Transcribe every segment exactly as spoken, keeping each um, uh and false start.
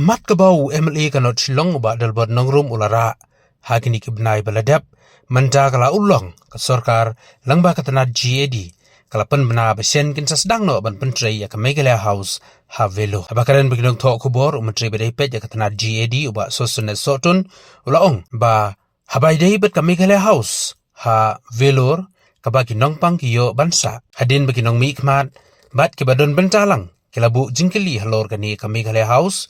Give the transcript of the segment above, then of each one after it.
Mat kaba u M L A ka North Shillong u Bah Adelbert Nongrum u la rah ha kine ki bnai ba la dep, mynta ka la urlong ka sorkar lyngba ka tnat G A D ka la pynbna ba shen kin sa sdang noh ban pyntrei ïa ka Meghalaya House ha Vellore. Haba kren bad ki nongthoh khubor, u Myntri ba dei peit ïa ka tnat G A D u Bah Sosthenes Sohtun u la ong ba haba ïadei bad ka Meghalaya House ha Vellore, kaba ki nongpang ki ïoh ban sah, hadien ba ki nongmihkhmat bad kiba don bynta lang ki la buh jingkylli halor kane ka Meghalaya House,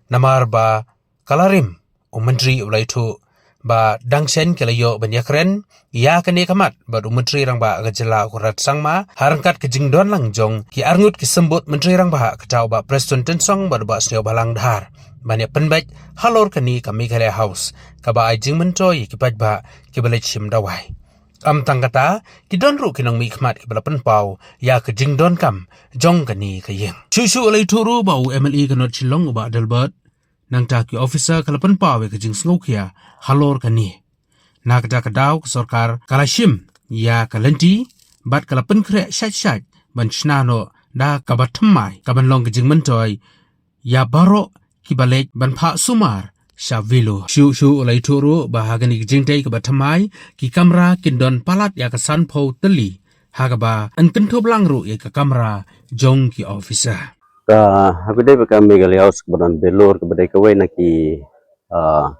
namar ba ka la rim, u Myntri u la ïathuh ba dang shen ki la ïoh ban ïakren ïa kane ka mat bad u Myntri Rangbah ka jylla u Conrad Sangma ha ryngkat ka jingdon lang jong ki arngut ki symbud Myntri Rangbah, kata u Bah Prestone Tynsong bad u Bah Sniawbhalang Dhar, ban ïa pynbeit halor kane ka Meghalaya House kaba ai jingmyntoi ïa ki paidbah kiba leit shim dawai. Ym tang kata, ki don ruh ki nongmihkhmat kiba la pynpaw ïa ka jingdonkam jong kane ka ïing. Shuh shuh u la ïathuh ruh ba u M L A ka North Shillong u Bah Adelbert, nangta ki officer ka la pynpaw ïa ka jingsngewkhia halor kane. Na kata ka daw ka sorkar ka la shim ïa ka lynti bad ka la pynkhreh shait shait ban shna noh da kaba thymmai kaban long ka jingmyntoi ïa baroh kiba leit ban phah sumar sha Vellore. Shuh shuh u la ïathuh ruh ba ha kane ka jingtei kaba thymmai, ki kamra kin don palat ïa ka sanphew tylli, ha kaba yn kynthup lang ruh ïa ka kamra jong ki officer. Ka, haba ïadei bad ka Meghalaya House kaba don Vellore, kaba dei kawei na ki, ah,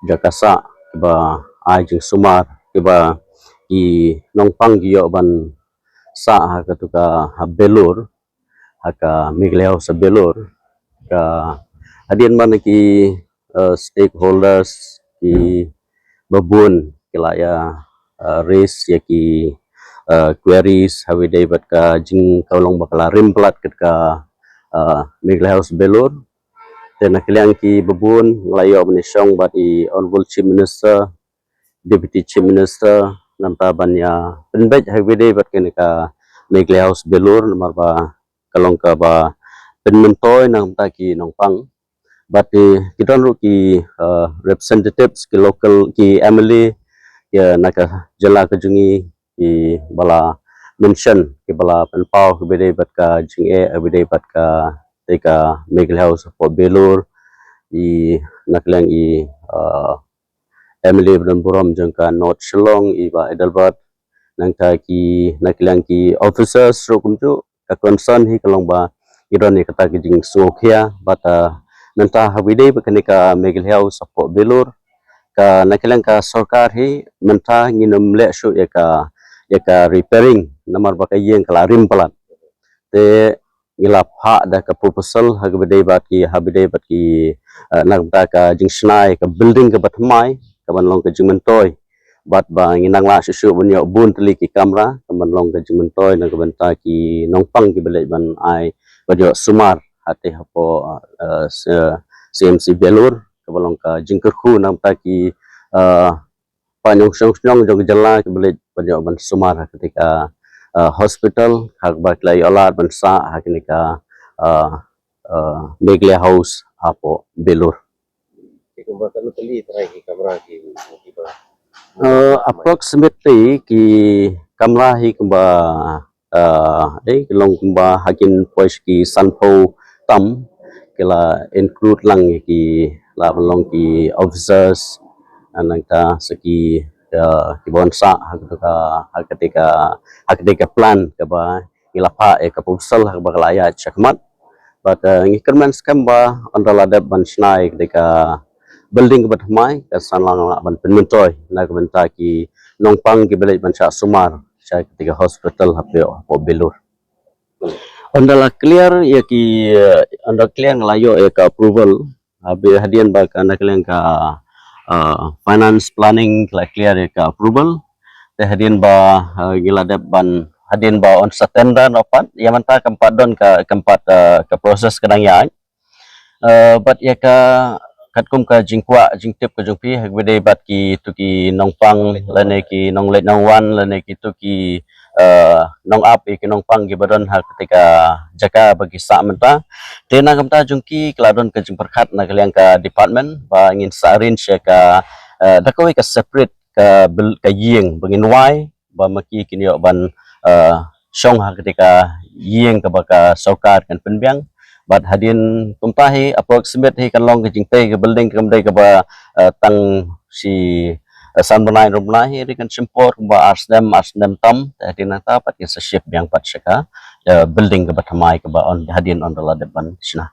jaka sah kiba ai jingsumar kiba ki nongpang ki ïoh ban sah ha katu ka, ha Vellore, ha ka Meghalaya House ha Vellore, ka hadien ba na ki, eh, stakeholders, ki babun ki la ïa, eh, raise ïa ki, eh, queries haba ïadei bad ka jing, ka long ba ka la rim palat kat ka, eh, Meghalaya House Vellore. Te na ka liang ki babun nga la ïoh ban ïashong bad i Honorable Chief Minister, Deputy Chief Minister, nangta ban ïa pynbeit haba ïadei bad kane ka Meghalaya House Vellore, namar ba ka long kaba pynmyntoi na ka bynta ki nongpang. Bad ki, ki don ruh ki, eh, representatives, ki local, ki M L A, ki na ka jylla ka jong ngi, kiba la mention, kiba la pynpaw haba ïadei bad ka jingeh, haba ïadei bad ka, te ka Meghalaya House hapoh Vellore, i na ka liang i, eh, M L A ba don burom jong ka North Shillong, i Bah Adelbert, nangta ki na ka liang ki officers ruh kumjuh, ka concern hi ka long ba ki don ïa kata ka jingsngewkhia, bad, ah, nangta haba ïadei bad kane ka Meghalaya House hapoh Vellore, ka na ka liang ka sorkar hi mynta ngin ym leh shuh ïa ka, ïa ka repairing, namar ba ka ïing ka la rim palat. Te ngi la phah da ka proposal haba ïadei bad ki, haba ïadei bad ki, eh, na ka bynta ka jingshna ïa ka building kaba thymmai, kaban long ka jingmyntoi. Bad ba ngin nang lah shuh shuh ban ïoh bun tylli ki kamra, kaban long ka jingmyntoi na ka bynta ki nongpang kiba leit ban ai, ban ïoh sumar ha te hapoh, eh, C M C Vellore, kaba long ka jingkyrkhu na ka bynta ki, eh, paid nongshong shnong jong ka jylla kiba leit ban ïoh ban sumar ha kata ka, uh, hospital, ha kaba ki la ïoh lad ban sah ha kane ka, uh, uh, Meghalaya House hapoh Vellore. Te kumba katno tylli trai ki kamra ki, ki ba? Uh, approximately ki kamra hi kumba ah, dei, ki long kumba ha kin poi sha ki sanphew tam, ki la include lang ïa ki, la ban long ki officers, ah, nangta sa ki, ah, ki ban sah ha kata ka, ha kata ka, ha kata ka plan kaba ngi la phah ïa ka proposal ha kaba ka la ïaid shakhmat. Bad, ah, ngi kyrmen skhem ba ynda la dep ban shna ïa kata ka building kaba thymmai, kan sa nang lah ban pynmyntoi na ka bynta ki nongpang kiba leit ban shah sumar sha kata ka hospital hapoh, hapoh Vellore. Ynda la clear ïa ki, eh, ynda clear nga la ïoh ïa ka approval, haba hadien ba ka na ka liang ka, eh, finance planning ka la clear ïa ka approval. Te hadien ba, eh, ngi la dep ban, hadien ba yn sa tender noh pat, ïa mynta kam pat don ka, kam pat, eh, ka process ka dang ïaid. Eh, bad ïa ka katkum ka jingkwah jingtip ka jong phi, ha kaba ïadei bad kitu ki nongpang, lane ki nongleit nongwan, lane kitu ki, eh, nongap ïa ki nongpang kiba don ha kata ka jaka ba ki sah mynta. Te na ka bynta jong ki, ka la don ka jingpyrkhat na ka liang ka department ba ngin sa arrange ïa ka, eh, da kawei ka separate ka bil-, ka ïing ba ngin wai, ba ma ki kin ïoh ban, eh, shong ha kata ka ïing kaba ka sorkar kan pynbiang. Bad hadien kumta hi approximate hi kan long ka jingtei ka building kam dei kaba, eh, tang shi, eh, san bnai, hynriew bnai hi, ri kan shim por kumba ar snem, ar snem tam, te hadien nangta pat kin sa shift biang pat sha ka, eh, building kaba thymmai kaba on, hadien on da la dep ban shna.